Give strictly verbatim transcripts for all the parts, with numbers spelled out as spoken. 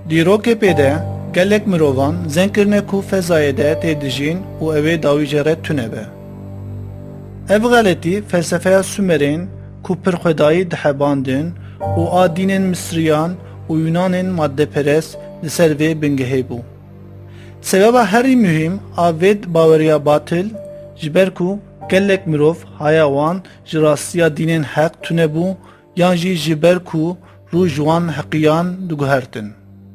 Dîrokê pê de gelek mirovan zeng kirine ku fezayê de tê dijîn û ew ê dawî jê re tune be. Ev xeletî felsefeya Sumerên ku pir xwedayî dihebandin û a dînên Misriyan û Yunanên maddeperest li ser vê bingehê bû. Sebeba herî muhîm a vê baweriya batil, ji ber ku gelek mirov haya wan ji rastiya dînên heq tune bû yan jî ji ber ku rû ji wan heqiyan diguhertin.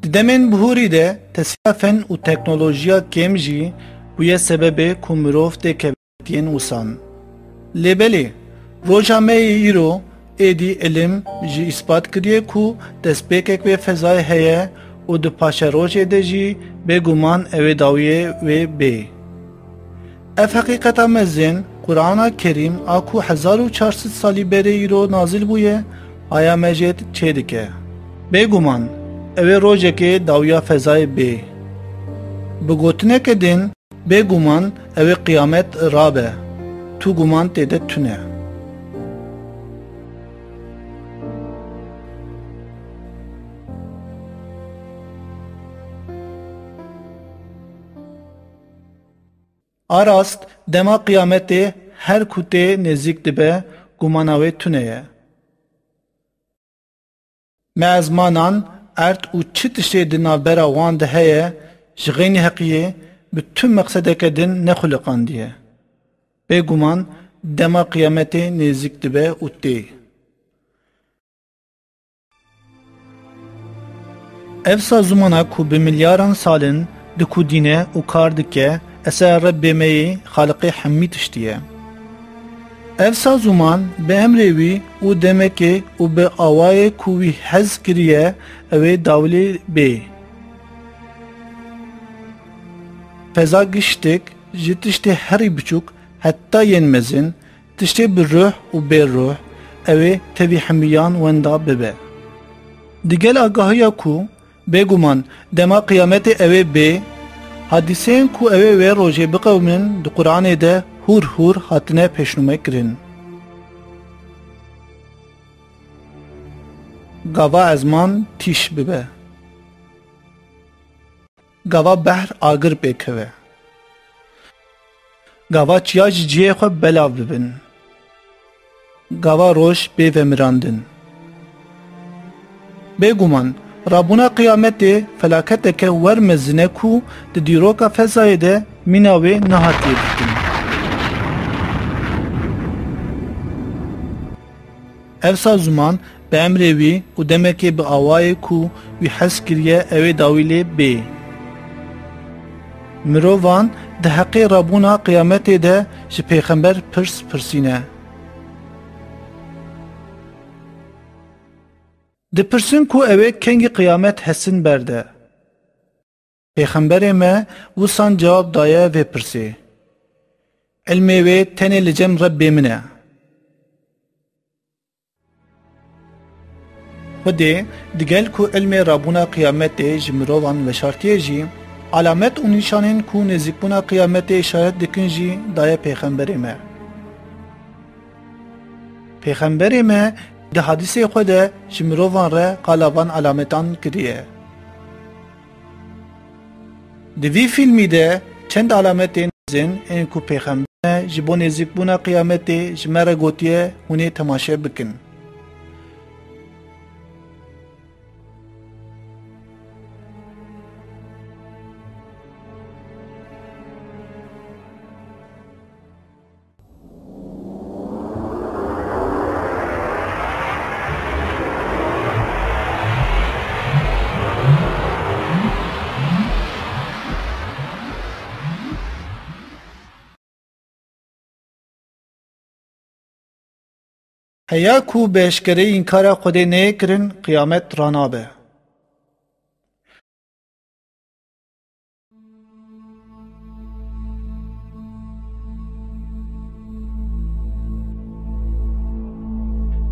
Di demên bihûrî de tesîra fen û teknolojiya kêm jî bûye sebebê ku mirov têkeve xeletiyên wisan. Lê belê, roja me yê îro êdî ilim jî îspat kiriye ku destpêkek wê fezayê heye û di paşerojê de jî bêguman ew ê dawiyê wê bê. Ev heqîqeta mezin, Qur'ana Kerîm a ku hezar û çar sed salî berê îro nazil bûye, haya me jê çêdike. Bêguman, ew ê rojekê dawiya fezayê bê. Bi gotineke din, bêguman ew ê qiyamet rabe. Tu guman tê de tune. A rast, dema qiyametê her ku tê nêzîk dibe, gumana wê tune ye. Me ezmanan, erd û çi tiştê di navbera wan de heye, ji xeynî heqiyê bi tu meqsedeke din nexuliqandiye. Bêguman dema qiyametê nêzîk dibe û tê. Ev sazûmana ku bi milyaran sal in dikudîne û kar dike, esera Rebbê me yê Xaliqê hemî tiştî ye. Ev sazûman bi emrê wî û demekê û bi awayê ku wî hez kiriye, ew ê dawilê bê. Feza giştik, ji tiştê herî biçûk heta yên mezin, tiştê bi ruh û bê ruh, ew ê tevî hemiyan wenda bibe. Digel agahiya ku, bêguman, dema qiyametê ew ê bê, hadîseyên ku ew ê wê rojê biqewimin di Quranê de hûr hûr hatine pêşnûme kirin. Gava ezman tîş bibe. Gava behr agir pêkeve. Gava çiya ji cihê xwe belav bibin. Gava roj bê vemirandin. Bêguman, rabûna qiyametê felaketeke wer mezin e ku di dîroka fezayê de mîna wê nehatiye dîtin. Ev sazûman bi emrê wî û demekê bi awayê ku wî hez kiriye, ew ê dawî lê bê. Mirovan di heqê rabûna qiyametê de ji pêxember pirs pirsîne. Dipirsin ku ew ê kengî qiyamet hesin berde. Pêxemberê me wisan cewab daye vê pirsê. Ilmê wê tenê li cem Rebbê min e. Xwedê, digel ku ilmê rabûna qiyametê ji mirovan veşartiye jî, alamet û nîşanên ku nêzîkbûna qiyametê îşaret dikin jî daye pêxemberê me. Pêxemberê me di hadîsê xwe de ji mirovan re qala van alametan kiriye. Di vî fîlmî de çend alametên mezin ên ku Pêxember me ji bo nêzîkbûna qiyametê ji me re gotiye, hûn ê temaşe bikin. Heya ku bi eşkereyî înkara Xwedê neyê kirin, qiyamet ranabe.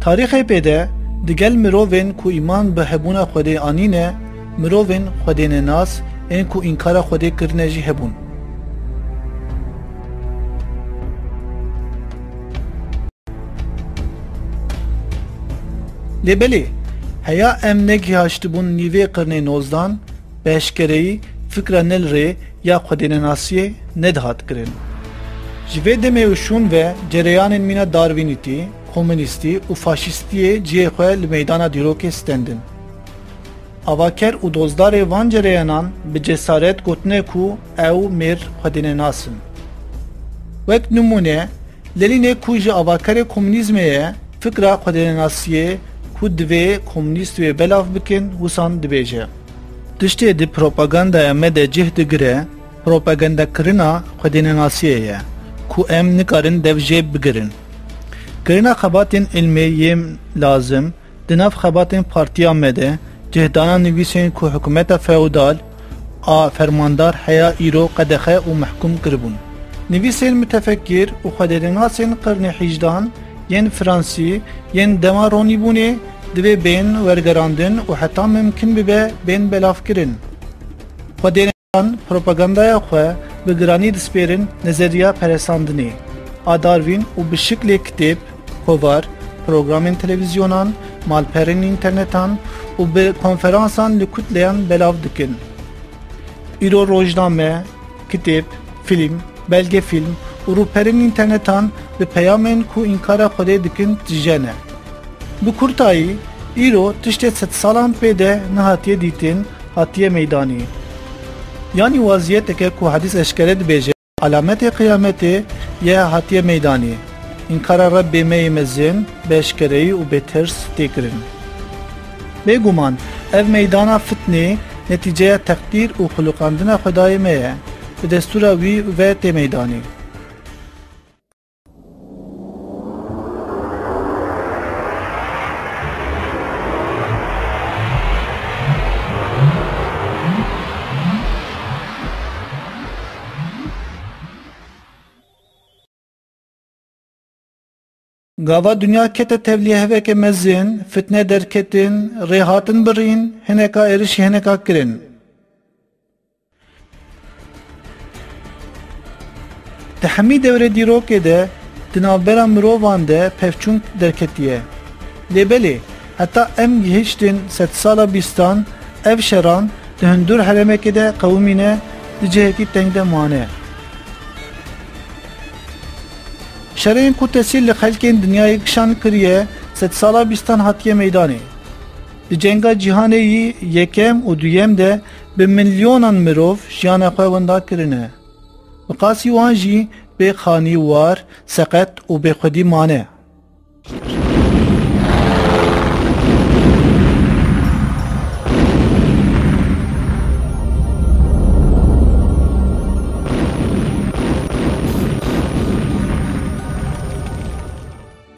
Tarîxê pê de digel mirovên ku îman bi hebûna Xwedê anîne, mirovên xwedênenas ên ku înkara Xwedê kirine jî hebûn. Lê belê, heya em negihaştibûn nîvê qirnê nozdan, Bi eşkereyî fikra nil rê ya xwedênenasiyê nedihat kirin. Ji vê demê û şûn ve cereyanên mîna Darwînîtî, komunîstî û faşîstiyê cihê xwe li meydana dîrokê stendin. Avaker û dozdarê van cereyanan bi cesaret gotine ku ew mêr xwedênenas in. Wek nimûne, Lenînê ku ji avakerê komunîzmê ye, fikra xwedênenasiyê ku divê komunîst wê belav bikin, wisan dibêje: Tiştê di propagandaya me de cih digire, propagandakirina xwedênenasiyê ye, ku em nikarin dev jê bigirin. Kirina xebatên ilmê yên lazim, Di nav xebatên partiya me de cihdana nivîsên ku hikûmeta feodal a fermandar heya îro qedexe û mehkûm kiribûn. Nivîsên mutefekir û xwedênenasên qirnê hîjdan yên fransî yên dema ronîbûnê divê bên wergerandin û heta mimkin bibe bên belavkirin. Xwedê An propagandaya xwe bi giranî dispêrin nezeriya peresandinê a Darwin û bi şiklê kitêb, kovar, programên televîzyonan, malperên înternetan û bi konferansan li kutleyan belav dikin. Îro rojname, kitêb, fîlm, belgefîlm û rûperên înternetan bi peyamên ku înkara Xwedê dikin tije ne. Bi kurtayî, îro tiştê sedsalan pê de nehatiye dîtin, hatiye meydanê. Yanî waziyeteke ku hedîs eşkere dibêje, alametê qiyametê ye hatiye meydanê. Înkara Rebbê me yê mezin bi eşkereyî û bê tirs tê kirin. Bêguman, ev meydana fitnê netîceya teqdîr û xuluqandina Xwedayê me ye. Bi destûra wî ve tê meydanê. Gava dinya kete tevlî heveke mezin, fitne derketin, rê hatin birîn, hineka êrişî hineka kirin. Di hemî dewrê dîrokê de di navbera mirovan de pevçûn derketiye. Lê belê, heta em gihiştin sedsala bîstan, ev şeran di hundir herêmekê de qewimîne, di cihekî teng de mane. Şerên ku tesîr li xelkên dinyayê kişan kiriye, sedsala bîstan hatiye meydanê. Di cenga cîhanê yî yekem û duyem de bi milyonan mirov jiyana xwe winda kirine. Bi qasî wan jî bê xanî, war, seqet û bêxwedî mane.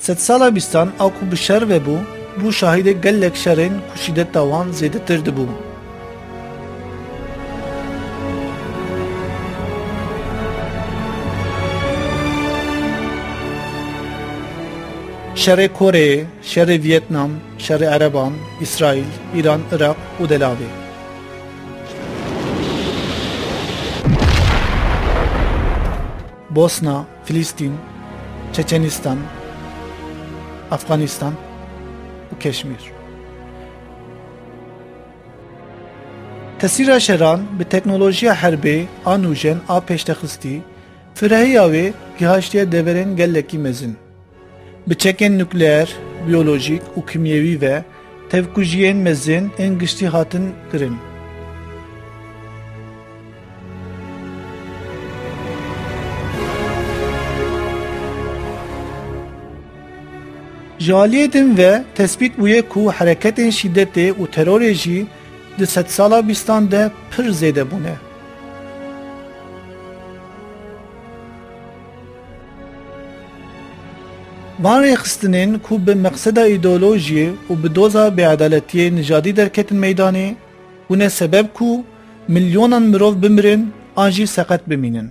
Sedsala bîstan a ku bi şer ve bû, bû şahidê gelek şerên ku şîdeta wan zêdetir dibû. Şerê Koreyê, şerê Viyetnam, şerê Ereban, Îsraîl, Îran, Iraq û delavê. Bosna, Filistîn, Çeçenistan, Afganistan û Keşmîr. Tesîra şeran bi teknolojiya herbê a nûjen a pêştexistî, firehiya wê gihaştiye deverên gelekî mezin. Bi çekên nukleer, biyolojîk û kîmyewî ve tevkujiyên mezin ên giştî hatin kirin. Ji aliyê din ve tespît bûye ku hereketên şîdetê û terorê jî di sedsala bîstan de pir zêde bûne. Van rêxistinên ku bi meqseda îdeolojiyê û bi doza bêedaletiyê nijadî derketin meydanê, bûne sebeb ku milyonan mirov bimirin an jî seqet bimînin.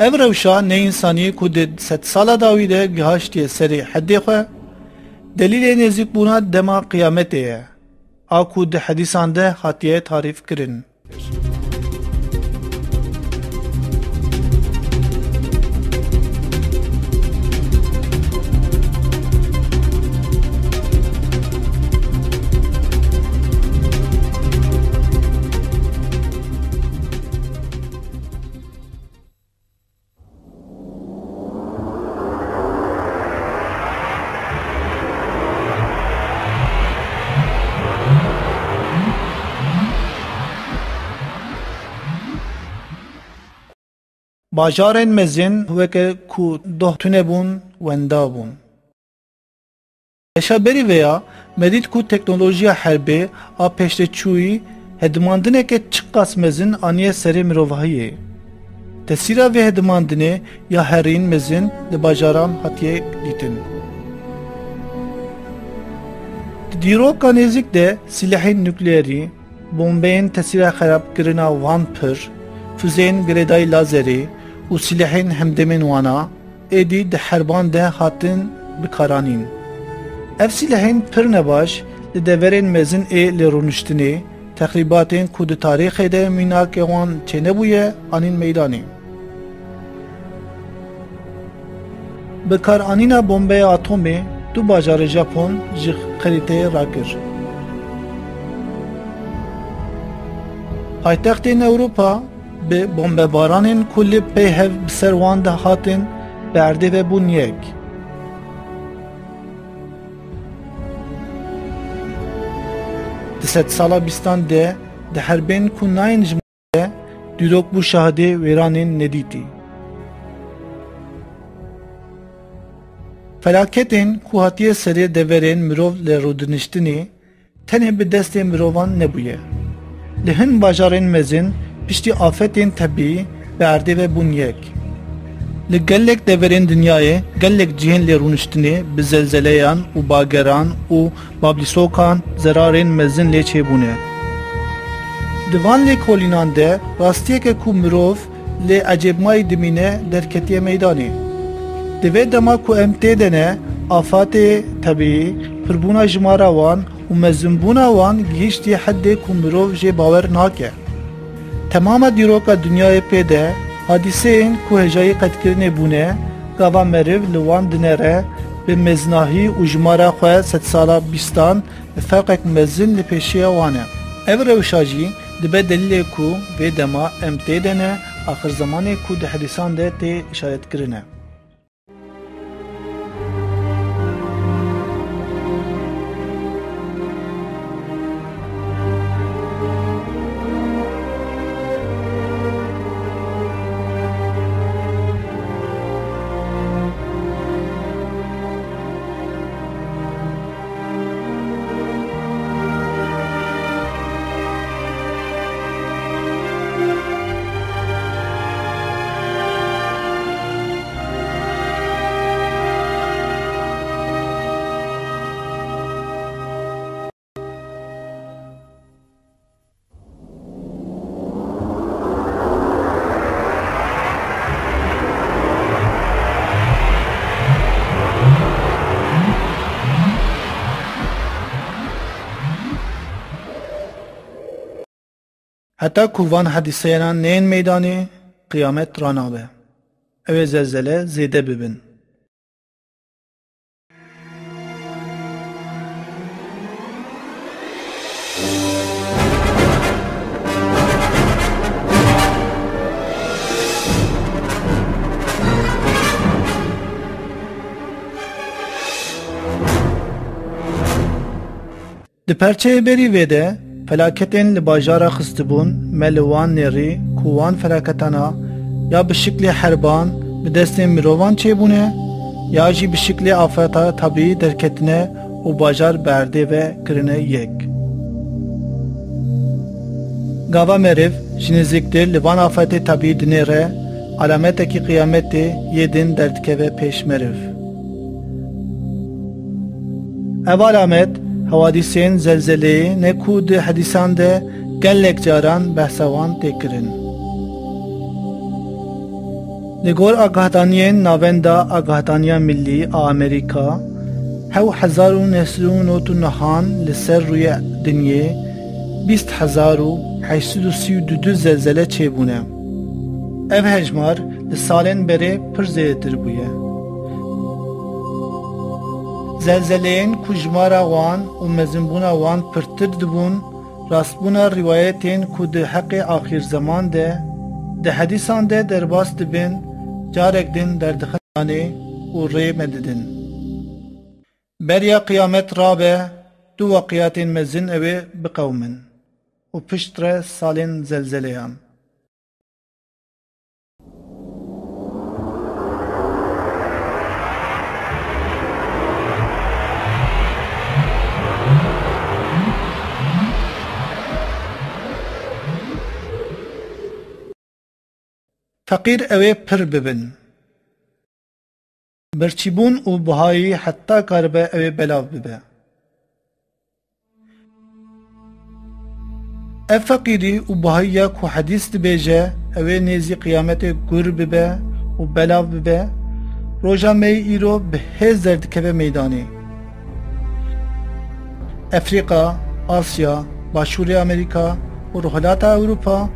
Ev rewşa neyînsanî ku di sedsala dawî de gihaştiye serê heddê xwe, delîlê nêzîkbûna dema qiyametê ye, a ku di hedîsan de hatiye tarîfkirin. Bajarên mezin weke ku doh tune bûn, wenda bûn. Geşa berî vêya, me dît ku teknolojiya herbê a pêşdeçûyî hedimandineke çiqas mezin aniye serê mirovahiyê. Tesîra vê hedimandinê ya herîn mezin li bajaran hatiye dîtin. Di dîroka nêzîk de sîlehên nukleerî, bombeyên tesîra xerabkirina wan pir, fuzeyên girêdayî lazerê û sîlehên hemdemên wana êdî di herban de hatin bikaranîn. Ev sîlehên pir nebaş li deverên mezin ê lêrûniştinê, texrîbatên ku di tarîxê de mînakê wan çênebûye, anîn meydanê. Bikaranîna bombeya atomê du bajarê Japon ji xerîteyê rakir. Paytextên Ewropa bi bombebaranên ku li pey hev bi ser wan de hatin, bi erdê ve bûn yek. Di sedsala bîstan de di herbên ku nayên ji dîrok bû şahidê wêranên nedîtî. Felaketên ku hatiye serê deverên mirov li rûdiniştinê tenê bi destê mirovan nebûye. Li hin bajarên mezin piştî afetên tebîî bi erdê ve bûn yek. Li gelek deverên dinyayê gelek cihên lêrûniştinê bi zelzeleyan û bageran û bablîsokan zerarên mezin lê çêbûne. Di van lêkolînan de rastiyeke ku mirov lê ecêbmayî dimîne derketiye meydanê. Di vê dema ku em tê de ne, afatê tebîî, pirbûna jimara wan û mezinbûna wan gihîştiye heddê ku mirov jê bawer nake. Temama dîroka dinyayê pê de hadîseyên ku hêjayî qetkirinê bûne, gava meriv li wan dinere bi mezinahî û jimara xwe sedsala bîstan bi ferqek mezin li pêşiya wan e. Ev rewşa jî dibe delîlê ku vê dema em tê de ne, axirzemanê ku di hedîsan de tê îşaretkirin e. Heta ku van hedîseyanan neyên meydanê, qiyamet ranabe. Ew ê zelzele zêde bibin. Di perçeyê berî vê de felaketên li bajara xistibûn me li wan nêrî ku wan felaketana ya bi şiklê herban bi destên mirovan çêbûne ya jî bi şiklê afeta tabî derketine û bajar bi erdê ve kirine yek. Gava meriv ji nêzîktir li van afetê tabî dinêre, alametekî qiyametê yê din derdikeve pêş meriv. Ev alamet, hewadîsên zelzeleyê ne ku di hedîsan de gelek caran behsa wan tê kirin. Li gor agahdaniyên Navenda Agahdaniya Millî a Amerîka, hew hezar û neh sed û nod û nehan li ser rûyê dinyê bîst hezar û heşt sed û sî û du zelzele çêbûne. Ev hejmar li salên berê pir zêdetir bûye. Zelzeleyên ku jimara wan û mezinbûna wan pirtir dibûn, rastbûna rîwayetên ku di heqê axîrzeman de, di hedîsan de derbas dibin, carek din derdixin anê û rê me didin. Beriya qiyamet rabe, du weqiyatên mezin ew ê biqewimin û piştre salên zelzeleyan. Feqîr ew ê pir bibin. Birçîbûn û buhayî heta karibe ew ê belav bibe. Ev feqîrî û buhayiya ku hedîs dibêje, ew ê nêzî qiyametê gur bibe û belav bibe, roja me yê îro bi hêz derdikeve meydanê. Efrîka, Asya, Başûrê Amerîka û Rojhilata Ewropa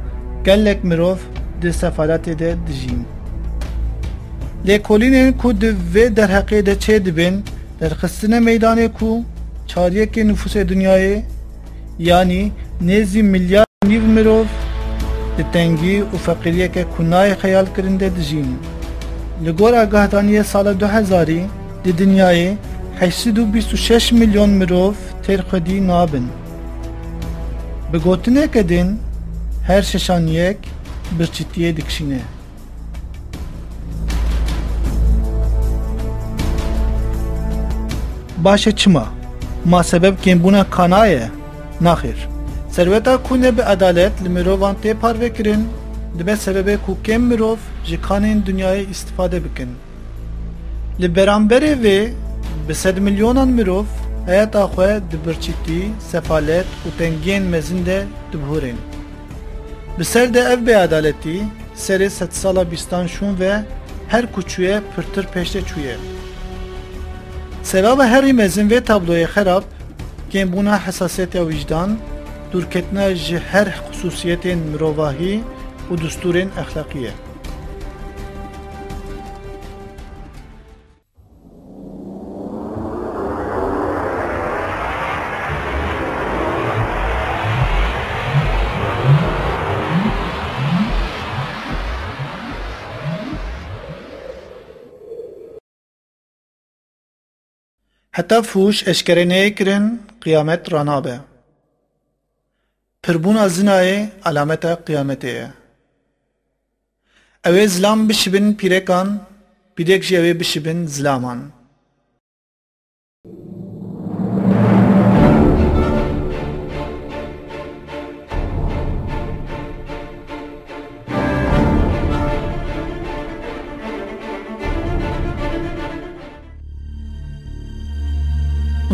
gelek mirov di sefaletê de dijîn. Lêkolînên ku di vê derheqê de çêdibin, derxistine meydanê ku çaryekê nifûsê dinyayê, yanî nêzî milyar û nîv mirov, di tengî û feqîriyeke ku nayê xeyalkirin de dijîn. Li gor agahdaniyê sala du hezarî, di dinyayê heşt sed û bîst û şeş milyon mirov têr xwedî nabin. Bi gotineke din, her şeşan yek birçîtiyê dikişîne. Baş e, çima? Ma sebeb kêmbûna kana ye? Naxêr. Serweta ku ne bi edalet li mirovan tê parvekirin, dibe sebebê ku kêm mirov ji kanên dinyayê îstifade bikin. Li beramberê vê, bi sed milyonan mirov heyata xwe di birçîtî, sefalet û tengiyên mezin de dibihurên. Bi ser de ev bêedaletî serê sedsala bîstan şûn ve her ku çûye pirtir pêş de çûye. Sebaba herî mezin vê tabloyê xerab, kêmbûna hesasiyeta wijdan, dûrketina ji her xisûsiyetên mirovahî û distûrên exlaqî ye. Heta fûş eşkere neyê kirin, qiyamet ranabe. Pirbûna zinayê alameta qiyametê ye. Ew ê zilam bişibin pîrekan, pîrek jî ew ê bişibin zilaman.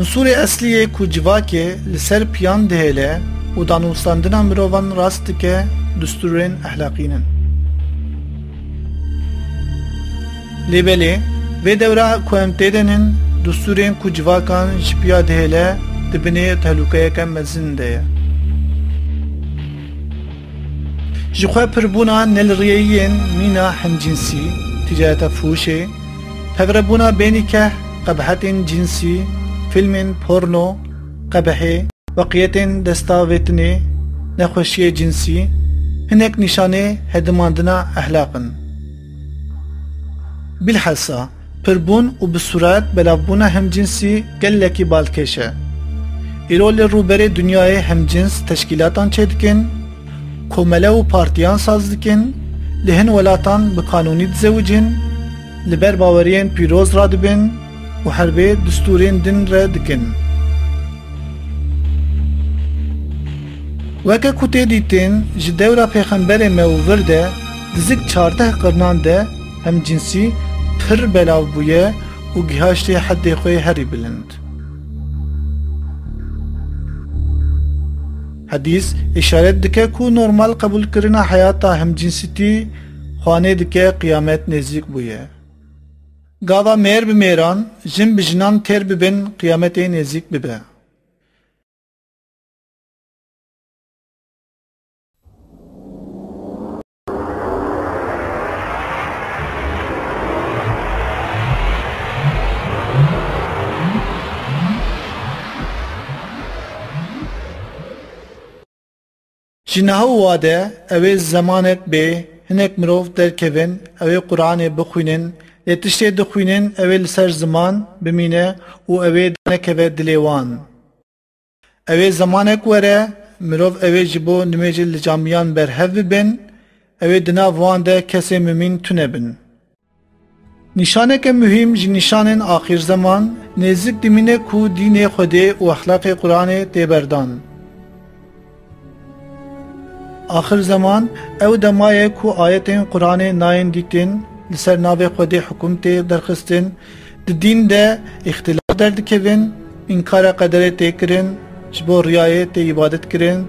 Unsurê eslî yê ku civakê li ser piyan dihêle û danûstandina mirovan rast dike, distûrên exlaqî nin. Lê belê, vê dewra ku em tê de nin, distûrên ku civakan ji piya dihêle, di binê tehlûkeyeke mezin de ye. Jixwe pirbûna neliriyeyiyên mîna hemcînsî, tîcareta fûşê, tevrebûna bênîkeh, qebehetên cînsî, fîlmên porno, qebehê, weqiyetên destavêtinê, nexweşiyê cînsî, hinek nîşanê hedimandina ehlaq in. Bilhassa, pirbûn û bi sûret belavbûna hemcînsî gelekî balkêş e. Îro li rûberê dinyayê hemcîns teşkîlatan çêdikin, komele û partiyan saz dikin, li hin welatan bi kanûnî dizewicin, li ber baweriyên pîroz radibin û herbê distûrên din re dikin. Weke ku tê dîtin, ji dewra pêxemberê me û vir de di zik çardeh qirnan de hemcînsî pir belav bûye û gihaştê heddê xwe yê herî bilind. Hedîs îşaret dike ku normal qebûlkirina heyata hemcînsîtî Xwanê dike qiyamet nêzîk bûye. Gava mêr bi mêran, jin bi jinan têr bibin, qiyametê nêzîk bibe. Ji niha û wa de, ew ê zemanek bê, hinek mirov derkevin, ew ê Quranê bixwînin, lê tiştê dixwînin, ew ê li ser ziman bimîne û ew ê danekeve dilê wan. Ew ê zemanek were, mirov ew ê ji bo nimêjê li camiyan berhev bibin, ew ê di nav wan de kesê mumîn tune bin. Nîşaneke muhîm ji nîşanên axîrzeman, nêzik dimîne ku dînê Xwedê û exlaqê Quranê tê berdan. Axirzeman ew dema ye ku ayetên Quranê nayên dîtin, li ser navê Xwedê hukum tê derxistin, di dîn de îxtilaf derdikevin, înkara qederê tê kirin, ji bo riyayê tê îbadet kirin,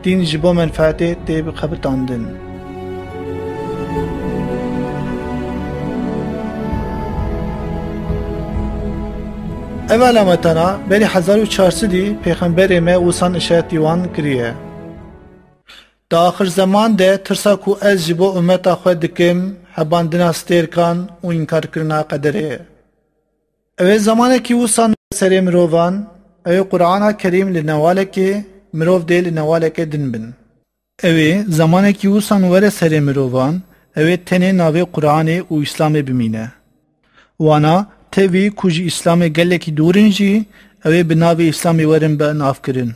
dîn ji bo menfeetê tê bixebitandin. Ev alametana berî hezar û çar sedî pêxemberê me wisan îşaretî wan kiriye. Di axir zeman de tirsa ku ez ji bo ummeta xwe dikim, hebandina stêrkan û înkarkirina qederê ye. Ew ê zemanekî wisan serê mirovan, ew ê Qur'ana Kerîm li newalekê, mirov dê li newaleke din bin. Ew ê zemanekî wisan were serê mirovan, ew ê tenê navê Qur'anê û Îslamê bimîne. Wana tevî ku ji Îslamê gelekî dûr in jî, ew ê bi navê Îslamê werin binavkirin.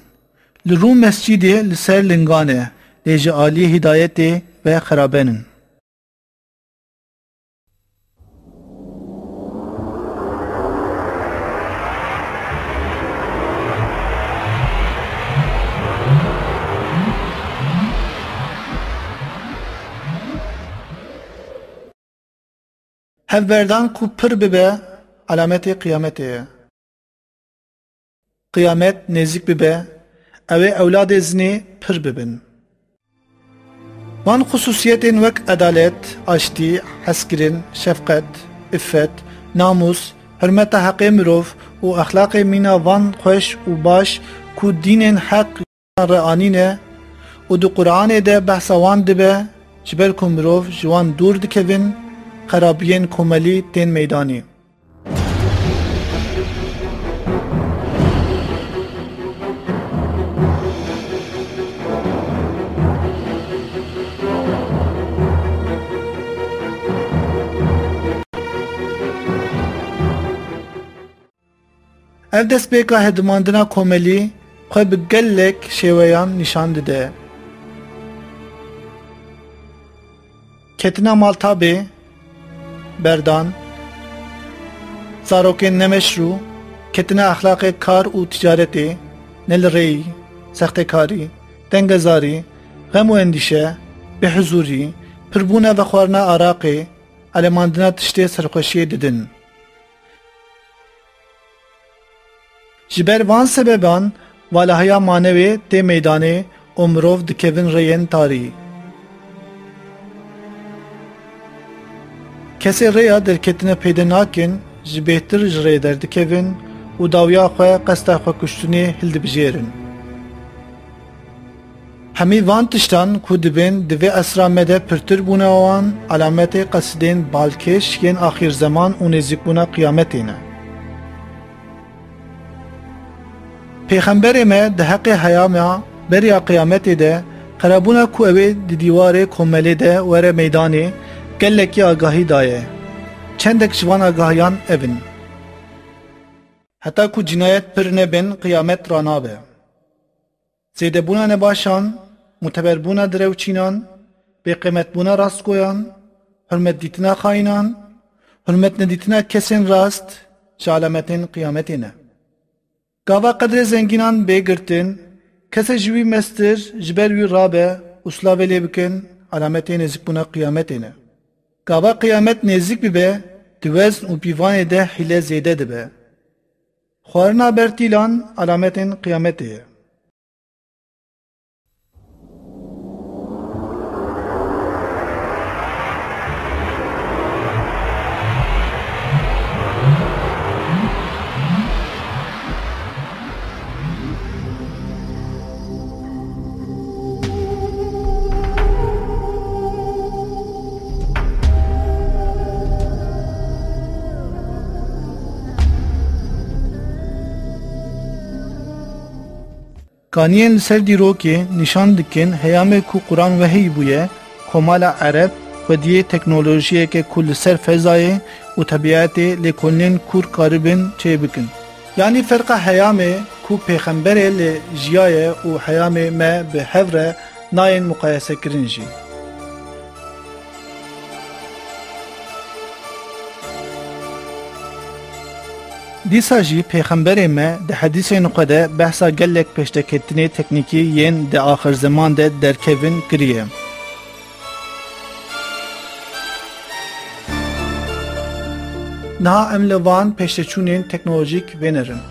Li rû mescîdê li ser lingan e, lê ji aliyê hidayetê ve xeraben in. Hevberdan ku pir bibe, alametê qiyametê ye. Qiyamet nêzîk bibe, ew ê ewladê zinê pir bibin. Van xusûsiyetên wek edalet, aştî, hezkirin, şefqet, îffet, namûs, hurmeta heqê mirov û exlaqê mîna van xweş û baş ku dînên heq re anîne û di Qur'anê de behsa wan dibe, ji ber ku mirov ji wan dûr dikevin, xerabiyên komelî tên meydanê. Ev destpêka hedimandina komelî xwe bi gelek şêweyan nîşan dide. Ketina maltabê, berdan, zarokên nemeşrû, ketina exlaqê kar û ticaretê, ne li rêyî, sextekarî, tengezarî, xem û endîşe, bêhuzûrî, pirbûna vexwarina araqê, elemandina tiştê serxweşiyê didin. Ji ber van sebeban, valahiya manewê tê meydanê û mirov dikevin rêyên tarî. Kesê rêya derketine peyde nakin, ji bêhtir ji rê derdikevin û dawiya xwe qesta xwekuştinê hildibijêrin. Hemî van tiştan ku dibên di vê esra me de pirtir bûna wan, alametê qesidên balkêş yên axîrzeman û nêzîkbûna qiyametê ne. Pêxemberê me di heqê heyama beriya qiyametê de xerabûna ku ew ê di dîwarê komelê de were meydanê, gelekî agahî daye. Çendek ji van agahiyan ev in. Heta ku cinayet pir nebin, qiyamet ranabe. Zêdebûna nebaşan, muteberbûna direwçînan, bêqîmetbûna rastgoyan, hurmetdîtina xayînan, hurmetnedîtina kesên rast ji alametên qiyametê ne. Gava qedrê zengînan bê girtin, kesê ji wî mestir ji ber wî rabe û silavê lê bikin, alametê nêzîkbûna qiyametê ne. Gava qiyamet nêzîk bibe, di wezn û pîvanê de hîle zêde dibe. Xwarina bertîlan alametên qiyametê ye. Kaniyên li ser dîrokê nîşan dikin heyamê ku Quran wehî bûye, komala Ereb xwediyê teknolojiyeke ku li ser fezayê û tebiatê lêkolînên kûr karibin çêbikin. Yanî ferqa heyamê ku pêxemberê lê jiyaye û heyamê me bi hev re nayên muqayesekirin jî. Dîsa jî pêxemberê me di hedîsên xwe de behsa gelek pêşteketinê teknîkî yên di axirzeman de derkevin kiriye. Niha em li van pêşteçûnên teknolojîk vênerin.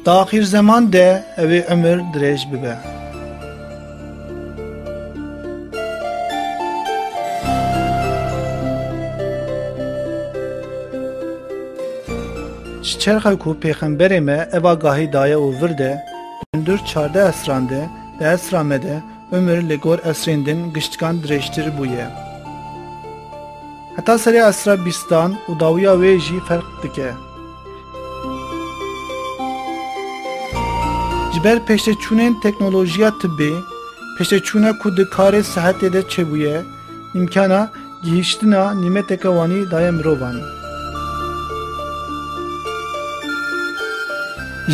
Di axîrzeman de ew ê umir dirêj bibe. Ji çerxa ku pêxemberê me ev agahî daye û vir de, di hundir çardeh esran de, di esra me de, umir li gor esrên din giştikan dirêjtir bûye. Heta serê esra bîstan û dawiya wê jî ferq dike. Ji ber pêşteçûnên teknolojiya tibbê, pêşteçûna ku di karê sihetê de çêbûye, îmkana gihîştina nîmeteke wanî daye mirovan.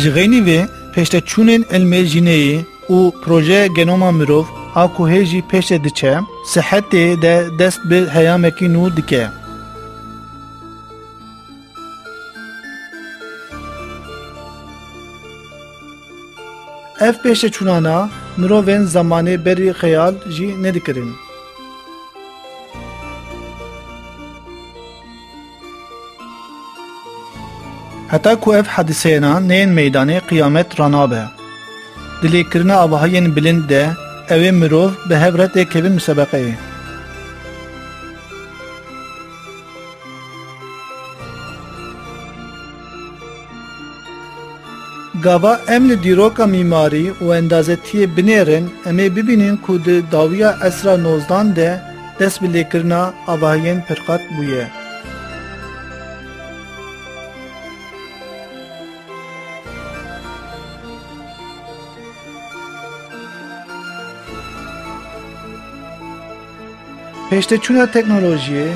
Ji xeynî vê pêşteçûnên ilmê jineyê û projeya genoma mirov a ku hê jî pêşê diçe, sihetê de dest bi heyamekî nû dike. Ev pêşeçûnana mirovên zemanê berî xeyal jî nedikirin. Heta ku ev hedîseyena neyên meydanê, qiyamet ranabe. Di lêkirina avahiyên bilind de ew ê mirov bi hev re têkevin misebeqeyê. Gava em li dîroka mîmarî û endazetiyê binêrin, em ê bibînin ku di dawiya esra nozdan de dest bi lêkirina avahiyên pirqat bûye. Pêşteçûna teknolojiyê,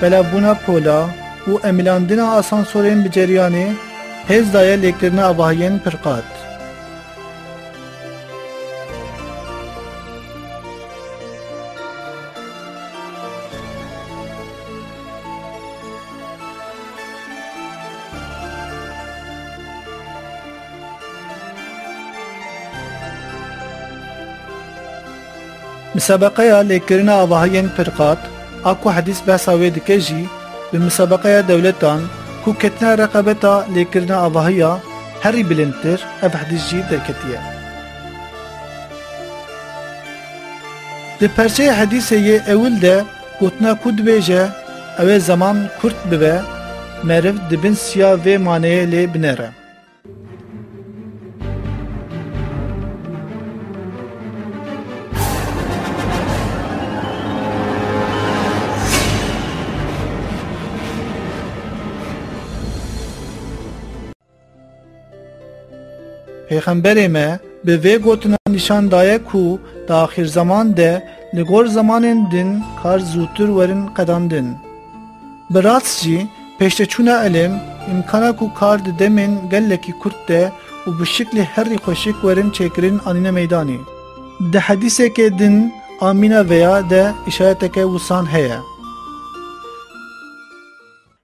belavbûna pola û emilandina asansorên bi ceriyanê hêz daye lêkirina avahiyên pirqat. Misebeqeya lêkirina avahiyên pirqat a ku hedîs behsa wê dike jî, bi misebeqeya dewletan ku ketine reqabeta lêkirina avahiya herî bilindtir, ev hedîs jî derketiye. Di perçeyê hedîsê yê ewil de gotina ku dibêje, ew ê zeman kurt bibe, meriv di bin siya vê maneyê lê binêre. Pêxemberê me bi vê gotina nîşan daye ku di axîrzeman de li gor zemanên din kar zûtir werin qedandin. Bi rast jî, pêşteçûna ilim, îmkana ku kar di demên gelekî kurt de û bi şiklê herî xweşik werin çêkirin, anîne meydanê. Di hedîsekê din a mîna vêya de îşareteke wisan heye.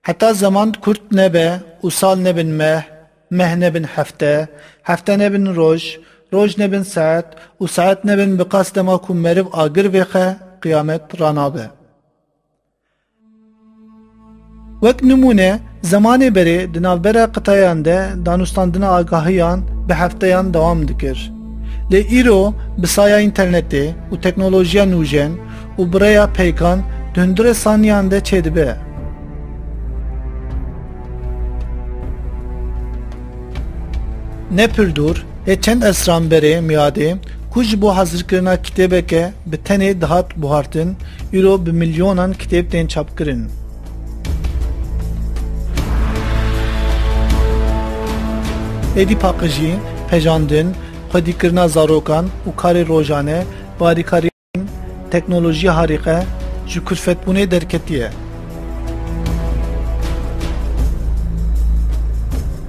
Heta zeman kurt nebe û sal nebin meh, meh nebin hefte, hefte nebin roj, roj nebin saet û saet nebin bi qas dema ku meriv agir vêxe, qiyamet ranabe. Wek nimûne, zemanê berê di navbera qitayan de danûstandina agahiyan bi hefteyan dewam dikir. Lê îro bi saya înternetê û teknolojiya nûjen û bi rêya peykan di hundirê saniyan de çêdibe. Ne pir dûr, lê çend esran berê miyadê, ku ji bo hazirkirina kitêbeke bi tenê dihat buhartin, îro bi milyonan kitêb tên çapkirin. Êdî paqijî, pejandin, xwedîkirina zarokan û karê rojane bi alîkarî teknolojiya harîqe ji kulfetbûnê derketiye.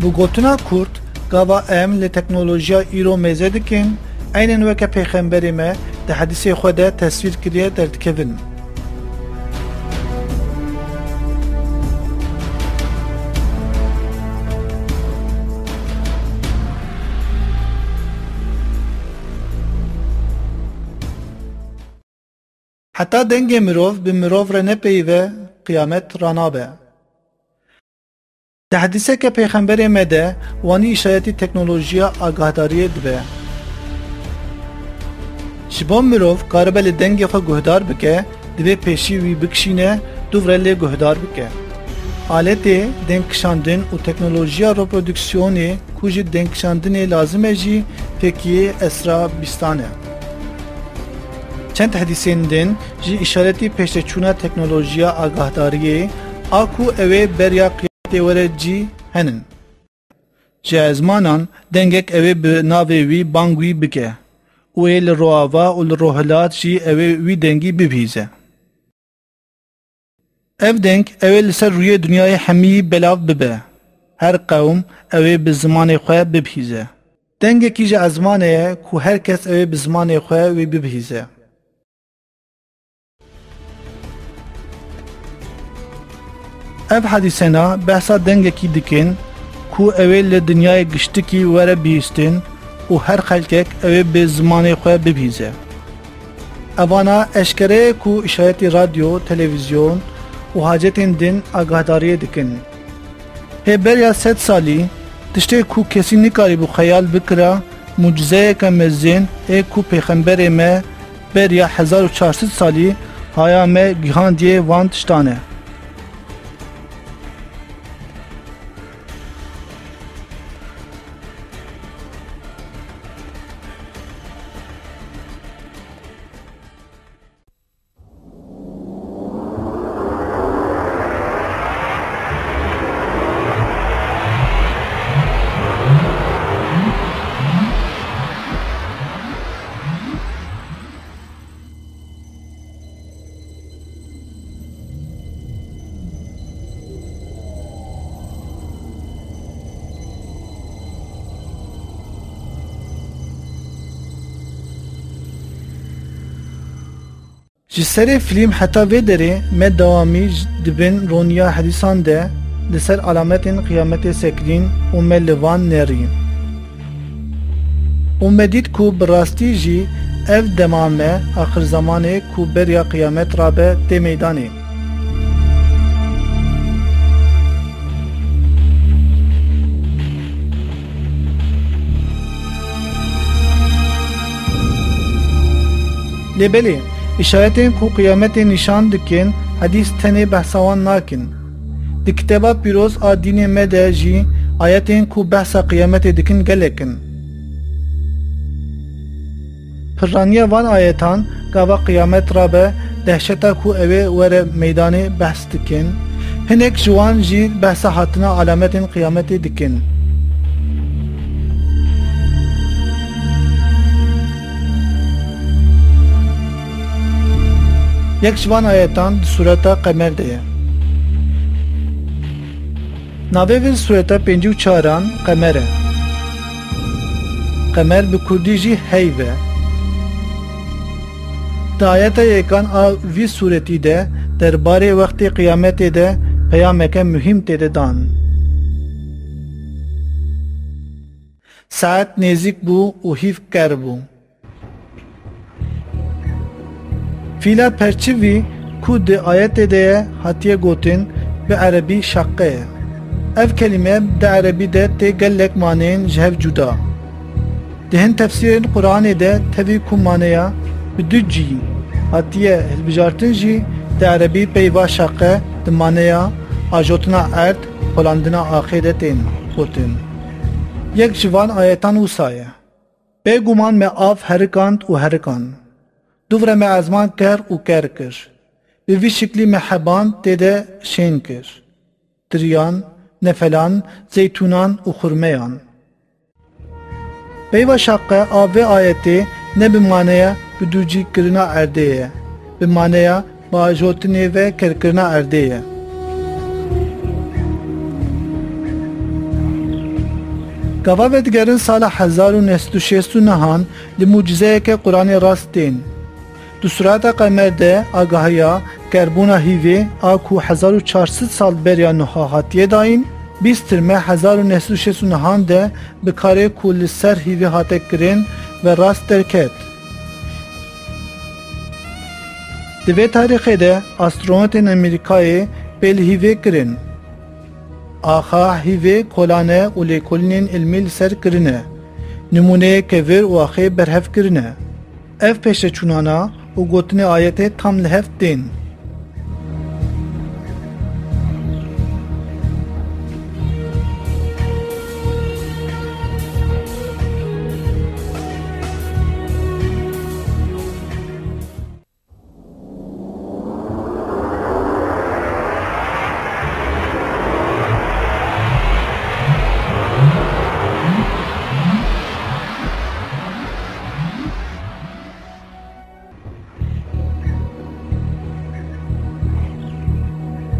Bi gotina kurt, gava em li teknolojiya îro mêze dikin, eynen weke pêxemberê me di hedîsê xwe de tesvîr kiriye derdikevin. Heta dengê mirov bi mirov re nepeyive, qiyamet ranabe. Di hedîseke pêxemberê me de wanî îşaretî teknolojiya agahdariyê dibe. Ji bo mirov karibe li dengê xwe guhdar bike, divê pêşî wî bikişîne, dûv re lê guhdar bike. Aletê dengkişandin û teknolojiya reproduksiyonê ku ji dengkişandinê lazim e jî fêkiyê esra bîstan e. Çend hedîsên din jî îşaretî pêşteçûna teknolojiya agahdariyê a ku ew ê beriya qiyametê were cî henin. Ji ezmanan dengek ew ê bi navê wî bang wî bike û ê li roava û li rohilat jî ew ê wî dengî bibihîze. Ev deng ew ê li ser rûyê dinyayê hemî belav bibe. Her qewm ew ê bi zimanê xwe bibihîze. Dengekî ji ezmanê ye ku her kes ew ê bi zimanê xwe wî bibihîze. Ev hedîsena behsa dengekî dikin ku ew ê li dinyayê giştikî were bihîstin û her xelkek ew ê bi zimanê xwe bibihîze. Evana eşkere ye ku îşaretî radyo, televîzyon û hacetên din agahdariyê dikin. Hê beriya sed salî, tiştê ku kesî nikarîbû xeyal bikira, mucizeyeke mezin ê ku pêxemberê me beriya hezar û çar sed salî haya me gihandiye van tiştan e. Ji serê fîlm heta vê derê me dewamî ji, di bin roniya hedîsan de li ser alametên qiyametê sekinîn û me li van nerî. Û me dît ku bi rastî jî ev dema me axirzemanê ku beriya qiyamet rabe tê meydanê. Lê belê, îşaretên ku qiyametê nîşan dikin, hedîs tenê behsa wan nakin. Di Kitêba Pîroz a dînê me de jî ayetên ku behsa qiyametê dikin gelek in. Pirraniya van ayetan, gava qiyamet rabe, dehşeta ku ew ê were meydanê behs dikin. Hinek ji wan jî behsa hatina alametên qiyametê dikin. Yek ji van ayetan di sureta Qemer de ye. Navê vê sureta pêncî û çaran Qemer e. Qemer bi kurdî jî heyv e. Di ayeta yekan a vî sûretî de derbarê wextê qiyametê de peyameke muhîm tê de dan. Saet nêzîk bû û hîv ker bû. Fîla perçivî ku di ayetê de ye hatiye gotin, bi erebî şaqqe ye. Ev kelîme di erebî de tê gelek maneyên ji hev cuda. Di hin tefsîrên Quranê de tevî ku maneya bi du cî hatiye hilbijartin jî di erebî peyva şaqqe di maneya ajotina erd, xulandina axê de tên gotin. Yek ji van ayetan wisa ye. Bêguman me av herikand û herikand. Dûvre me ezman kehr û kehr kir. Bi vî şiklî me heban tê de şên kir. Tiriyan, nefelan, zeytûnan û xurmeyan. Peyva şaqe a vê ayetê ne bi maneya bi dûcî kirina erdê ye. Bi maneya bi ajotinê ve kerkirina erdê ye. Gava vedigerin sala hezar û neh sed û şêst û nehan li mucizeyeke Quranê rast tên. Di sureta qemer de agahiya kerbûna hîvê a ku hezar û çar sed sal beriya nuha hatiye dayîn, bîst tirme hezar û neh sed û şêst û nehan de bi karê ku li ser hîvê hate kirin ve rast derket. Di vê tarîxê de astronotên Amerîkayê pê li hîvê kirin. Axa hîvê kolane û lêkolînên ilmî li ser kirine. Nimûneyê kevir û axê berhev kirine. Ev pêşeçûnana û gotinê ayetê tam li hev tên.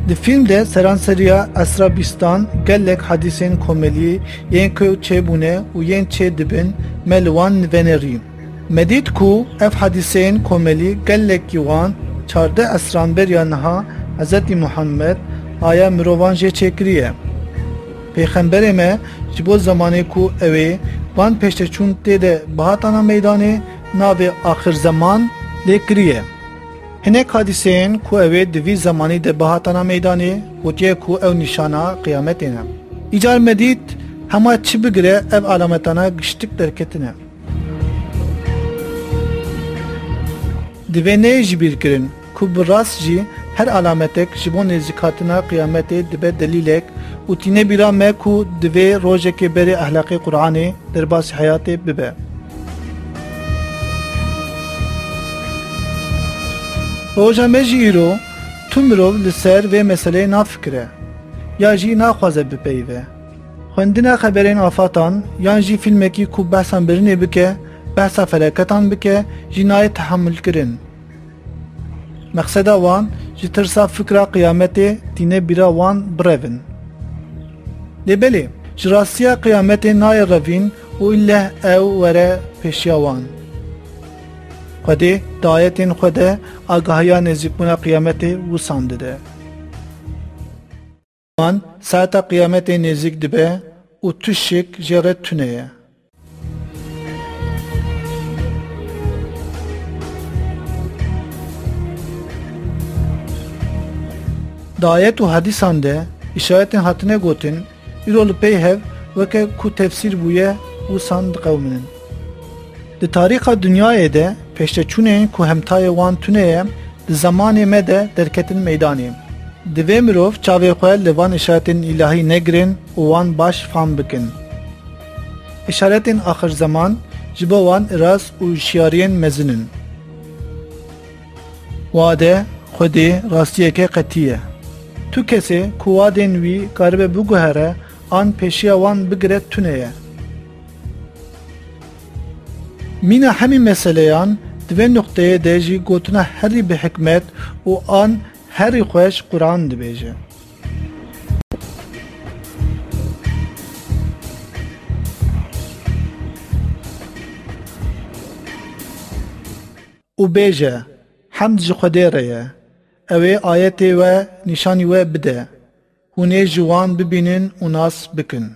Di fîlm de seranseriya esra bîstan gelek hadîsên komelî yên ku çêbûne û yên çê dibin me li wan venerî. Me dît ku ev hadîseyên komelî gelekî wan çardeh esran beriya niha Hezretî Muhammed aya mirovan jê çêkiriye. Pêxemberê me ji bo zemanê ku ew ê van pêşteçûn tê de bihatana meydanê navê axirzeman lê kiriye. Hinek hadîseyên ku ew ê di vî zemanî de bihatana meydanê gotiye ku ew nîşana qiyametê ne. Îcar me dît hema çi bigire ev alametana giştik derketine. Divê neyê ji bîr kirin ku bi rast jî her alametek ji bo nêzîkhatina qiyametê dibe delîlek û tîne bîra me ku divê rojekê berê ehlaqê Quranê derbasî heyatê bibe. Roja me jî îro tu mirov li ser vê meseleyê nafikire ya jî naxwaze bipeyive. Xwendina xeberên afatan yan jî fîlmekî ku behsa mirinê bike, behsa felaketan bike jî nayê tehemulkirin. Mexseda wan ji tirsa fikra qiyametê tîne bîra wan birevin. Lê belê, ji rastiya qiyametê nayê revîn û îlleh ew were pêşiya wan. Xwedê di ayetên xwe de agahiya nêzîkbûna qiyametê wisan dide. Wan, saeta qiyametê nêzîk dibe û tişik jê re tune ye. Di ayet û hedîsan de îşaretên hatine gotin, îro li pey hev weke ku tefsîr bûye, wisan diqewimînin. Di tarîxa dinyayê de pêşteçûnên ku hemtayê wan tune ye, di zemanê me de derketin meydanê. Divê mirov çavê xwe li van îşaretên îlahî negirin û wan baş fam bikin. Îşaretên axirzeman ji bo wan îraz û hişyariyên mezin in. Wade Xwedê rastiyeke qetî ye. Tu kesê ku wadên wî karibe biguhere an pêşiya wan bigire tune ye. Mîna hemî meseleyan di vê nuqteyê de jî gotina herî bi hikmet û an herî xweş Quran dibêje. Û bêje, Hemd ji Xwedê re ye. Ew ê ayetê we nîşanî we bide. Hûn ê ji wan bibînin û nas bikin.